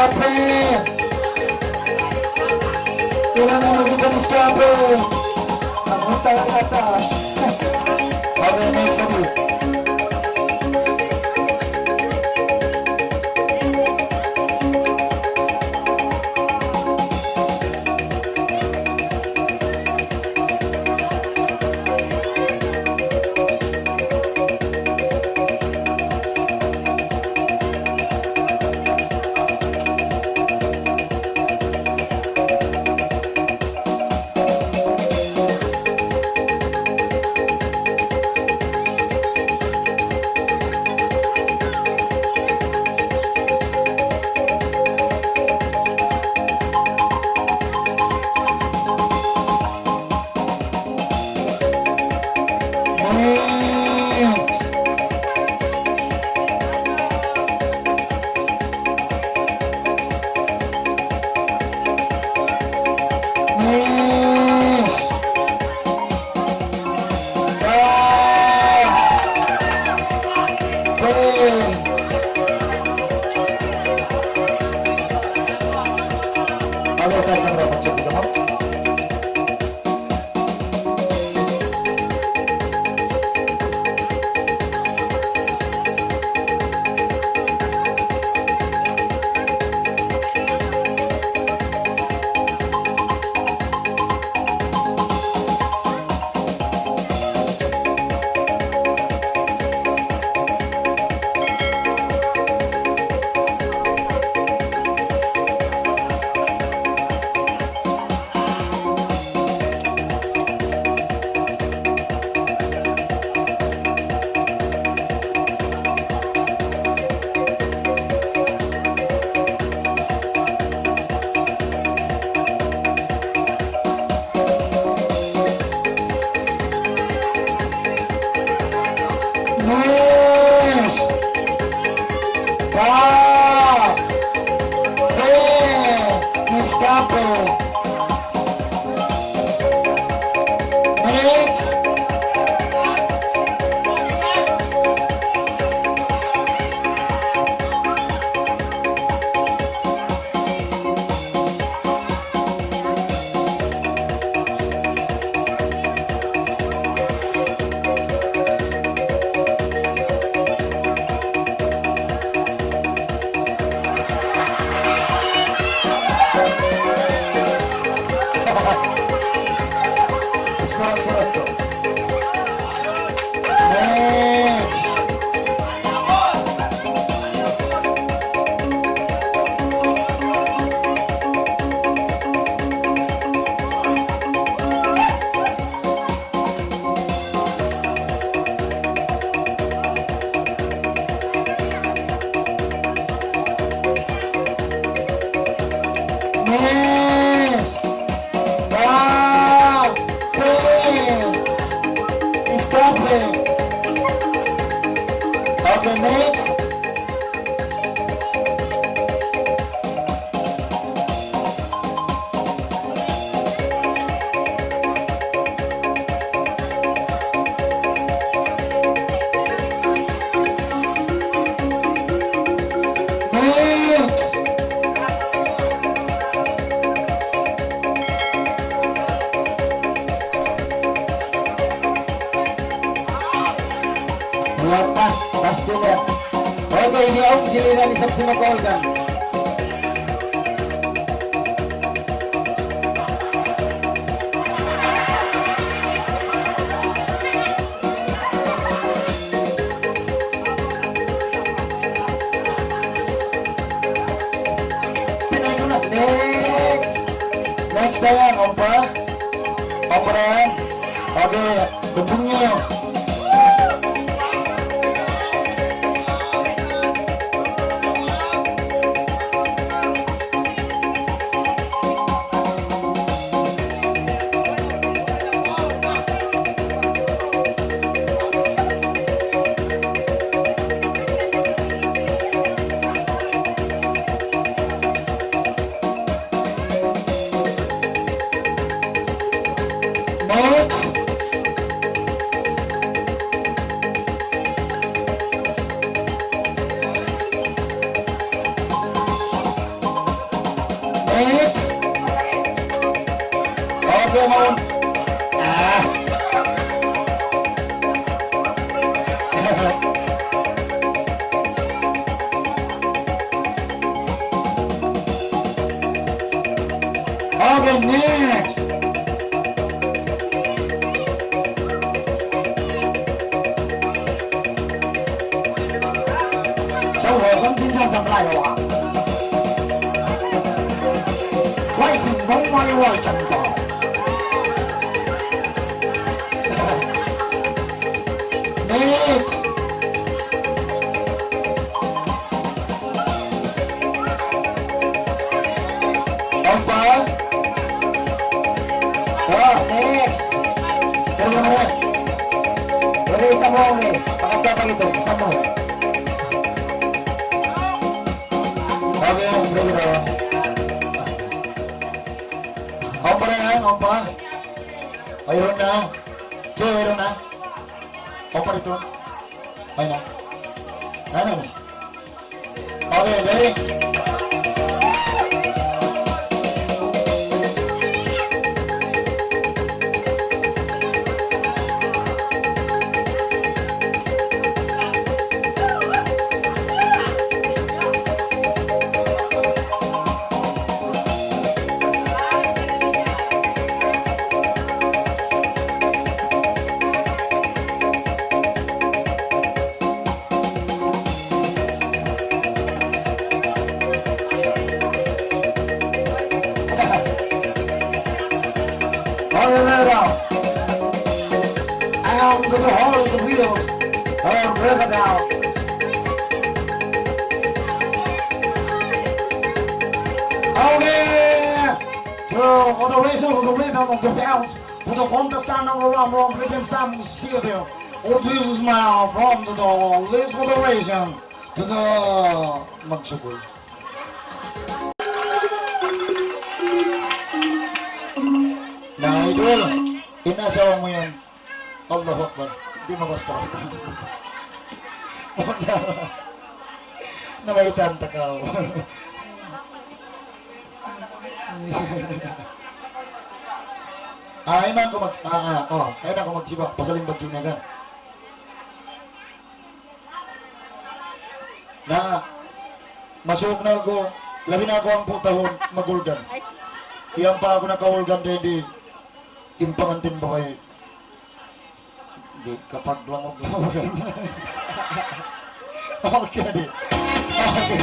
Iskape. Kailangan na kita ng iskape. Ang utang na taas. Okay, next na po. Next. Next. Ba. Ba. Halo, taas ang rapat sa mga. Yes! Ba! Be! Iskape! Next! Next. Yes! Ba! Ten! Stop it! Okay, next. Next. Lapas, pastinya. Okay, ini awn giliran isab sin makaulgan. Next. Next na yan, umpa. Umpa na yan. Okay, dugtong niyu. Next. Come on. Ah. Okay, next. So, welcome to Santa Clara. Why is it no my wife and dog? Next. Ampa. Oh, next. Terus mana? Ini sambung ni. Pakai apa itu? Sambung. Okay, terus mana? Ampa na yan, ampa. Mayroon na. Che, mayroon na. Ampa dito. Ay na. Ano? Okay, ready? Hallelujah. I am the Lord of the wheels. I am Rebecca. Okay. To, for the races of the rhythm of the bells, for the contestant number one from Philippines, Sam Silvio. Or this is my from the list for the race, to the Magsugul. Na, idol, in asawa mu yan. Allahu Akbar. Di' mabasta-basta. Muna. Nabaytaan ta kaw. Ah, iman ku mag-, ah, ah, oh, ayaw na aku magsiba'. Pasal in badju' niya kan. Na, masuuk na aku, labi na aku hangpu' tahun, mag-ulgan. Iyan pa aku naka-ulgan dayn di, in pangantin babai. Di' kapag langug na ulgan. Okay, di. Okay.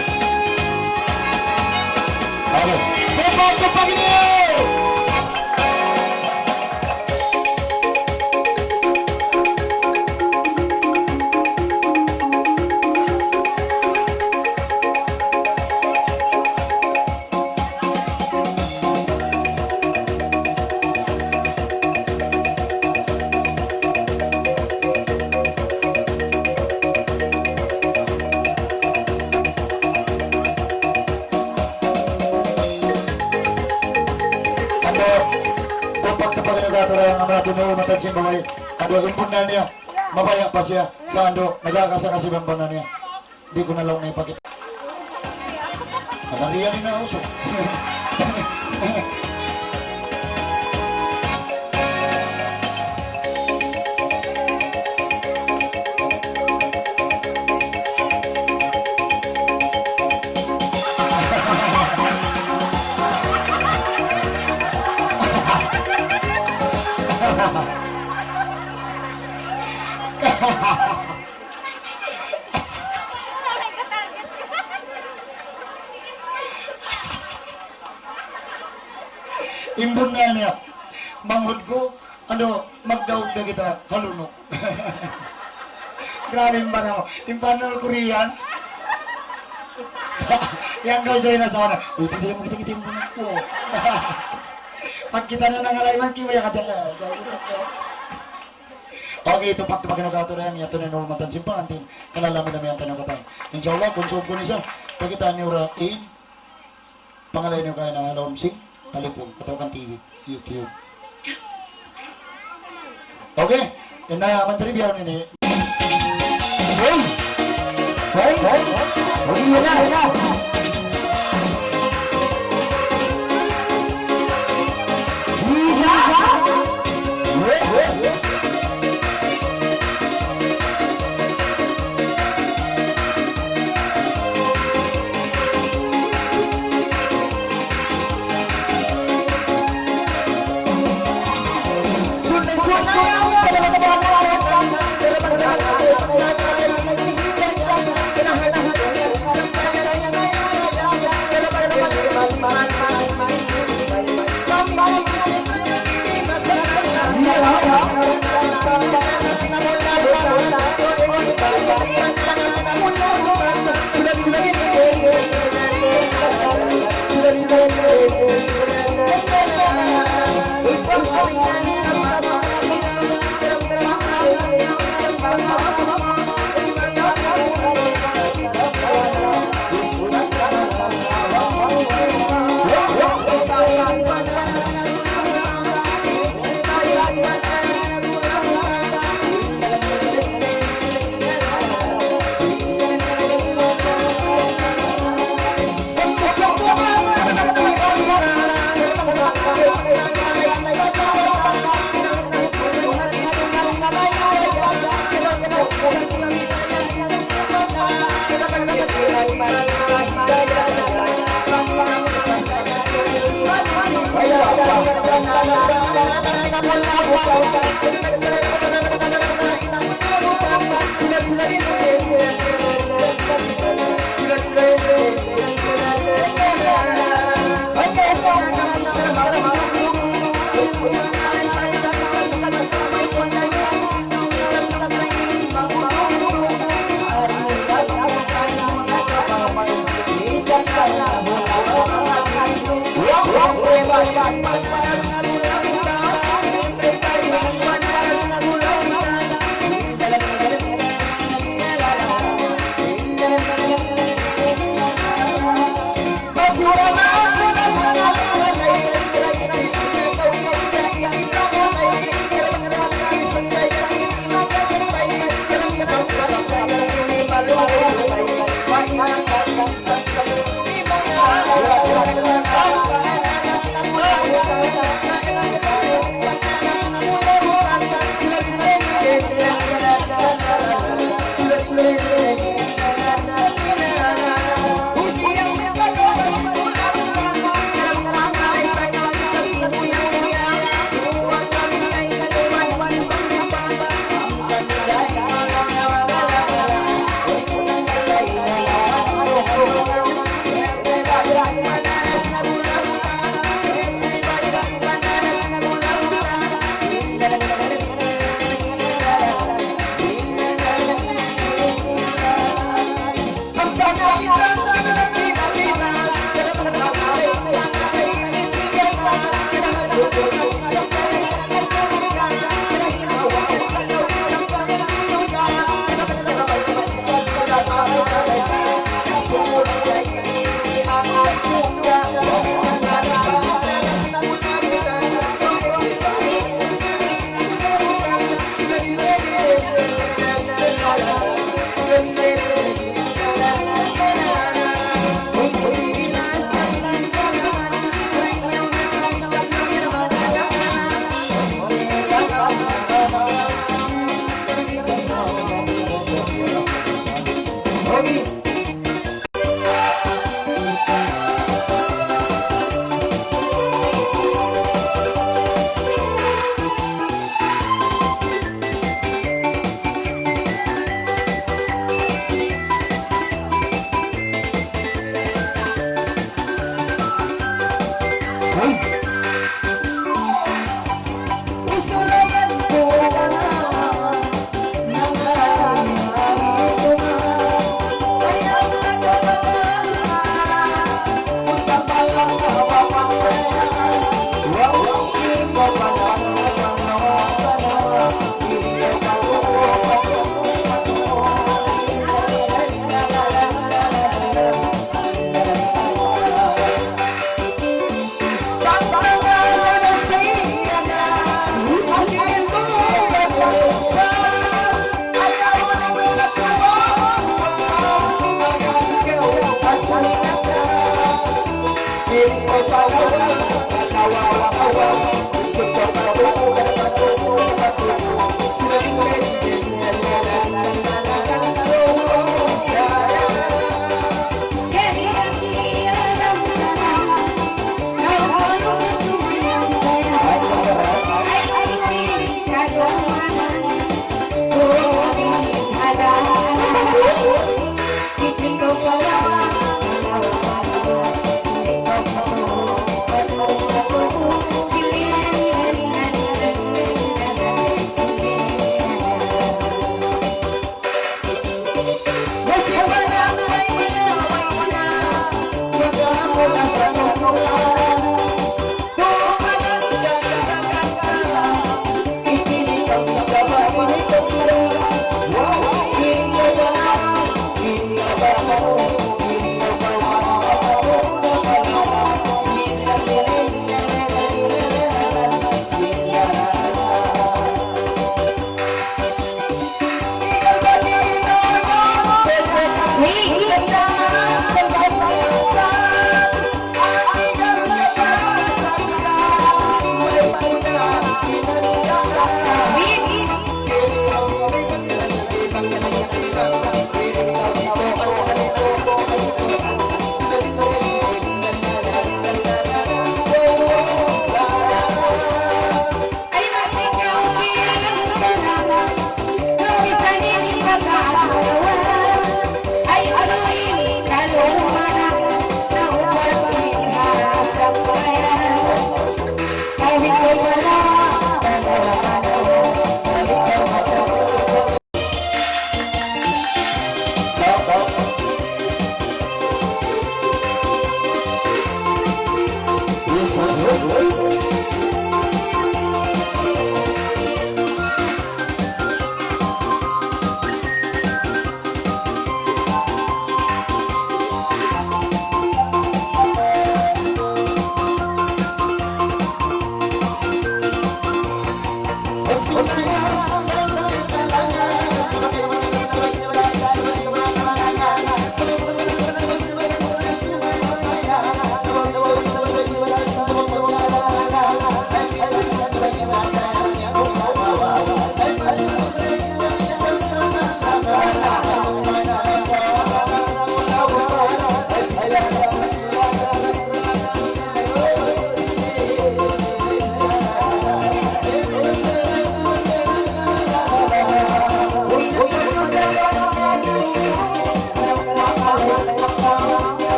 Okay. Tupag, tupag ini! Ando, tupag-tupag ini katu' dayn ha manga tinu, matancing babai. Ando, in bunnal niya, mabaya' pa siya. Sa' ando, nagkakasa-kasi bang bunnal niya. Di' ku na laung na ipakita. Nagariyan na uso. In bunnal niya, manghud ku, anu, magdaug da kita ha lunuk. Grabe in bana mu. In bana mu Korean. Yan daw siya in asawa niya. Uy, pwede mo kita, kita in bunnal ku. Pagkita' na nangalay man, kiwaya ka dyan. Okay, tupag-tupag ini katu' dayn ha manga tinu, matancing pangantin. Kalalami-lami in tanu katan. Insya Allah, kunsub ku na siya. Pagkitaan niyu ra in pangalay niyu kaniya ha lawm sin talipun atawa kan T V, YouTube. Okay? Ina, manjari biya' ini. Hey! Hey! Hey! Hey! Hey! Hey! Hey! Hey!